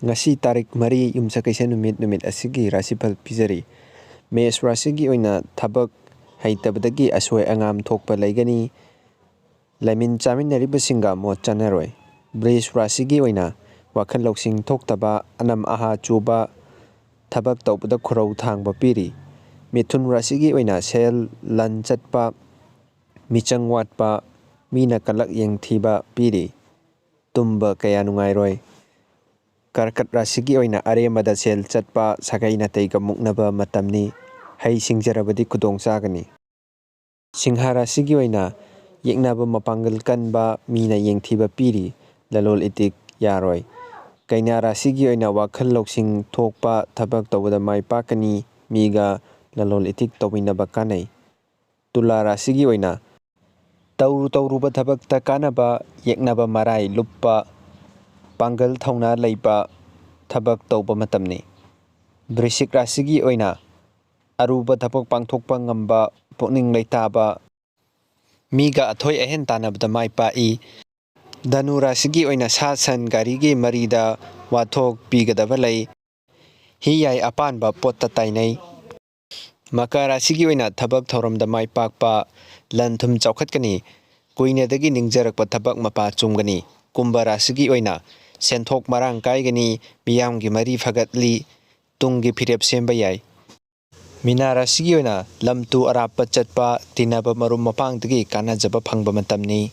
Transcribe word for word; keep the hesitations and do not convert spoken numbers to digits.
ꯉꯁꯤ ꯇꯥꯔꯤꯛ ꯃꯔꯤ, ꯌꯨꯝꯁꯀꯩꯁ ꯅꯨꯃꯤꯠ, ꯅꯨꯃꯤꯠ ꯑꯁꯤꯒꯤ ꯔꯥꯁꯤꯐꯜ ꯄꯤꯖꯔꯤ꯫ ꯃꯦꯁ ꯔꯥꯁꯤꯒꯤ ꯑꯣꯏꯅ ꯊꯕꯛ ꯍꯩꯇꯕꯗꯒꯤ ꯑꯁꯣꯏ ꯑꯉꯥꯝ ꯊꯣꯛꯄ ꯂꯩꯒꯅꯤ꯫ ꯂꯩꯃꯤꯟ ꯆꯥꯃꯤꯟꯅꯔꯤꯕꯁꯤꯡꯒ ꯃꯣꯠ ꯆꯥꯅꯔꯣꯏ꯫ ꯕ꯭ꯔꯤꯖ ꯔꯥꯁꯤꯒꯤ ꯑꯣꯏꯅ ꯋꯥꯈꯜ ꯂꯧꯁꯤꯡ ꯊꯣꯛꯇꯕ, ꯑꯅꯝ ꯑꯍꯥ ꯆꯨꯕ, ꯊꯕꯛ ꯇꯧꯕꯗ ꯈꯨꯔꯧ ꯊꯥꯡꯕ ꯄꯤꯔꯤ꯫ ꯃꯤꯊꯨꯟ ꯔꯥꯁꯤꯒꯤ ꯑꯣꯏꯅ ꯁꯦꯜ ꯂꯟ ꯆꯠꯄ, ꯃꯤꯆꯪ ꯋꯥꯠꯄ, ꯃꯤꯅ ꯀꯂꯛ ꯌꯦꯡꯊꯤꯕ ꯄꯤꯔꯤ꯫ ꯇꯨꯝꯕ ꯀꯌꯥ ꯅꯨꯡꯉꯥꯏꯔꯣꯏ꯫ ꯀꯔꯀꯠ ꯔꯥꯁꯤꯒꯤ ꯑꯣꯏꯅ ꯑꯔꯦꯝꯕꯗ ꯁꯦꯜ ꯆꯠꯄ, ꯁꯥꯒꯩ ꯅꯥꯇꯩꯒ ꯃꯨꯛꯅꯕ ꯃꯇꯝꯅꯤ꯫ ꯍꯩ ꯁꯤꯡꯖꯔꯕꯗꯤ ꯈꯨꯗꯣꯡ ꯆꯥꯒꯅꯤ꯫ ꯁꯤꯡꯍ ꯔꯥꯁꯤꯒꯤ ꯑꯣꯏꯅ ꯌꯦꯛꯅꯕ ꯃꯄꯥꯡꯒꯜ ꯀꯟꯕ, ꯃꯤꯅ ꯌꯦꯡꯊꯤꯕ ꯄꯤꯔꯤ꯫ ꯂꯂꯣꯜ ꯏꯇꯤꯛ ꯌꯥꯔꯣꯏ꯫ ꯀꯩꯅꯥ ꯔꯥꯁꯤꯒꯤ ꯑꯣꯏꯅ ꯋꯥꯈꯜ ꯂꯧꯁꯤꯡ ꯊꯣꯛꯄ, ꯊꯕꯛ ꯇꯧꯕꯗ ꯃꯥꯏ ꯄꯥꯛꯀꯅꯤ꯫ ꯃꯤꯒ ꯂꯂꯣꯜ ꯏꯇꯤꯛ ꯇꯧꯃꯤꯟꯅꯕ ꯀꯥꯟꯅꯩ꯫ ꯇꯨꯂꯥ ꯔꯥꯁꯤꯒꯤ ꯑꯣꯏꯅ ꯇꯧꯔꯨ ꯇꯧꯔꯨꯕ ꯊꯕꯛꯇ ꯀꯥꯟꯅꯕ, ꯌꯦꯛꯅꯕ ꯃꯔꯥꯏ ꯂꯨꯞꯄ, ꯄꯥꯡꯒꯜ ꯊꯧꯅꯥ ꯂꯩꯕ ꯊꯕꯛ ꯇꯧꯕ ꯃꯇꯝꯅꯤ꯫ ꯕ꯭ꯔꯤꯁꯤꯛ ꯔꯥꯁꯤꯒꯤ ꯑꯣꯏꯅ ꯑꯔꯨꯕ ꯊꯕꯛ ꯄꯥꯡꯊꯣꯛꯄ ꯉꯝꯕ, ꯄꯨꯛꯅꯤꯡ ꯂꯩꯇꯥꯕ, ꯃꯤꯒ ꯑꯊꯣꯏ ꯑꯍꯦꯟ ꯇꯥꯟꯅꯕꯗ ꯃꯥꯏ ꯄꯥꯛꯏ꯫ ꯙꯅꯨ ꯔꯥꯁꯤꯒꯤ ꯑꯣꯏꯅ ꯁꯥ ꯁꯟ ꯒꯥꯔꯤꯒꯤ ꯃꯔꯤꯗ ꯋꯥꯊꯣꯛ ꯄꯤꯒꯗꯕ ꯂꯩ꯫ ꯍꯤ ꯌꯥꯏ ꯑꯄꯥꯟꯕ ꯄꯣꯠꯇ ꯇꯥꯏꯅꯩ꯫ ꯃꯀꯥ ꯔꯥꯁꯤꯒꯤ ꯑꯣꯏꯅ ꯊꯕꯛ ꯊꯧꯔꯝꯗ ꯃꯥꯏ ꯄꯥꯛꯄ, ꯂꯟ ꯊꯨꯝ ꯆꯥꯎꯈꯠꯀꯅꯤ꯫ ꯀꯨꯏꯅꯗꯒꯤ ꯅꯤꯡꯖꯔꯛꯄ ꯊꯕꯛ ꯃꯄꯥ ꯆꯨꯝꯒꯅꯤ꯫ ꯀꯨꯝꯚ ꯔꯥꯁꯤꯒꯤ ꯑꯣꯏꯅ ꯁꯦꯟꯊꯣꯛ ꯃꯔꯥꯡ ꯀꯥꯏꯒꯅꯤ꯫ ꯃꯤꯌꯥꯝꯒꯤ ꯃꯔꯤ ꯐꯒꯠꯂꯤ꯫ ꯇꯨꯡꯒꯤ ꯐꯤꯔꯦꯞ ꯁꯦꯝꯕ ꯌꯥꯏ꯫ ꯃꯤꯅꯥ ꯔꯥꯁꯤꯒꯤ ꯑꯣꯏꯅ ꯂꯝ ꯇꯨ ꯑꯔꯥꯞꯄ ꯆꯠꯄ, ꯇꯤꯟꯅꯕ ꯃꯔꯨꯞ ꯃꯄꯥꯡꯗꯒꯤ ꯀꯥꯟꯅꯖꯕ ꯐꯪꯕ ꯃꯇꯝꯅꯤ꯫